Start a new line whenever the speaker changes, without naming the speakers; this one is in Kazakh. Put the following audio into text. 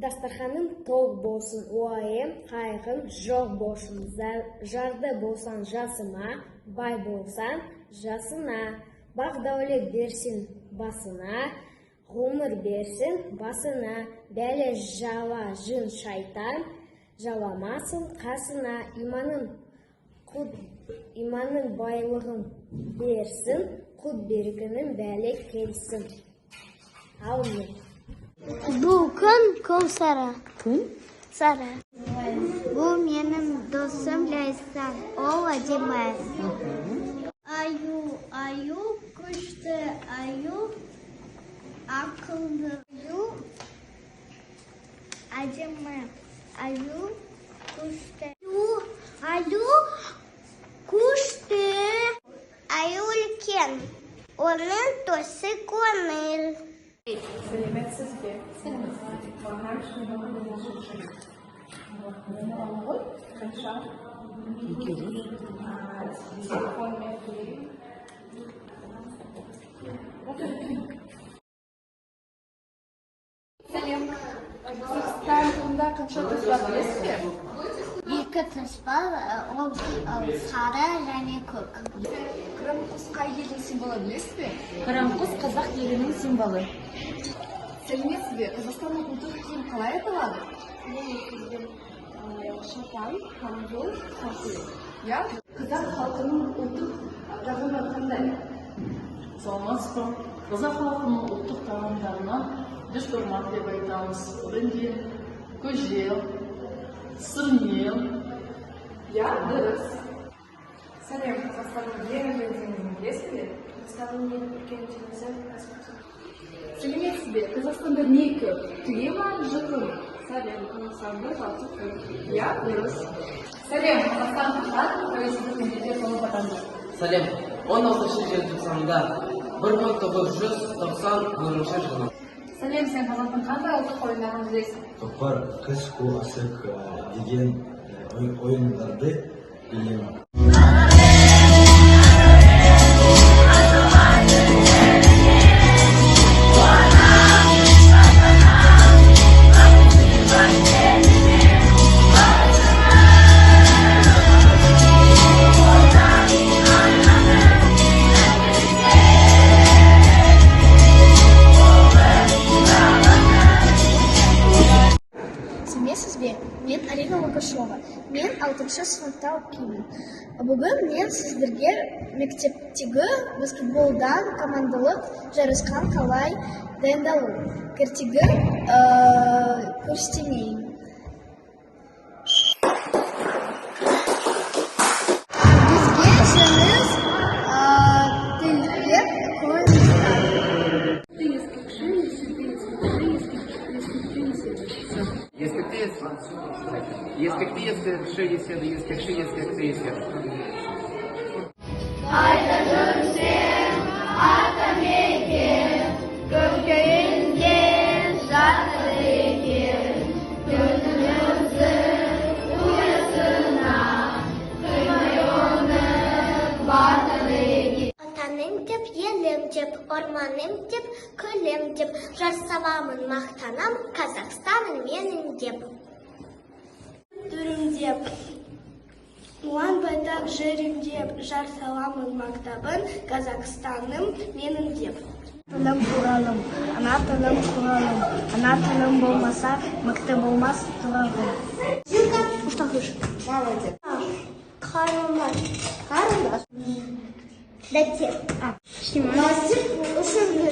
Дастарханың толық болсын, уайым, қайғың жоқ болсын. Жарды болсаң жасыма, бай болсаң жасына. Бақ дәулет берсін басына, ғұмыр берсін басына. Бәле жала жын шайтан жаламасын қасына. Иманың құт, иманның байлығын берсін, құт берекенің бәле келсін. Аумин.
Бұл күн көк сары.
Күн?
Сары. Бұл менің досым Ляйсан. Ол әдемі. Аю, аю, күшті аю, ақылды. Аю, әдемі. Аю, күшті. Аю, аю, күшті. Аю үлкен. Оның досы көңіл.
Сәлеметсіз бе? Маған қанша? Телефонмен төлеймін. Сәлем. Қазақстан туында қанша түс бар, білесіз бе?
Екі түс бар, ол сары және көк.
Қырым құс қай елдің символы, білесіз бе?
Қырым құс қазақ елінің символы.
Сәлеметсіз бе? Қазақстанның ұлттық киімі қалай аталады? Шапан, камзол, қамқи. Иә? Қазақ халқының ұлттық тағамы қандай?
Саламатсыз ба? Қазақ халқының ұлттық тағамдарына бешбармақ деп айтамыз. Одан кейін көже, сырне.
Иә, дұрыс. Сәлем, Қазақстанның ең үлкен теңізін білесіз бе?
Қазақстанның ең үлкен теңізі Каспий.
Сәлеметсіз бе? Қазақстанда не көп? Түйе ма, жылқы ма? Сәлем, Қазақстанда жалпы көп. Иә, дұрыс. Сәлем, Қазақстан қашан тәуелсіздік мереке толып атанды?
Сәлем, 16 желтоқсанда 1991 жылы.
Сәлем, сен қазақтың қандай ұлттық ойындарын білесің?
Көкпар, қыз қуу, асық деген ойындарды білемін.
Сәлеметсіз бе? Мен Арина Лукашова. Мен алтыншы сыныпта оқимын. Бүгін мен сіздерге мектептегі баскетболдан командалық жарысқа қалай дайындалу керектігін көрсетемін. Бізге жеңіс тілеп қойыңыздар.
Ескекті, ескекті, ескекші, еседі, ескекші, ескекті, еседі.
Қайда жүрсем, атамекен, көркейген жатыр екен. Көзім ұясына, қимай оны батыр екен. Отаным деп, елім деп, орманым деп, көлім деп, жар саламын, мақтанам, Қазақстаным менің деп. Төрім деп, ұлан байтақ жерім деп, жар саламын мақтанамын, Қазақстаным менің деп. Тілім Уралым, ана тілім Құралым, ана тілім болмаса, мықты болмас тұрағым.
Молодец.
Қарындаш.
Қарындаш.
Дәптер. Насип үшінші.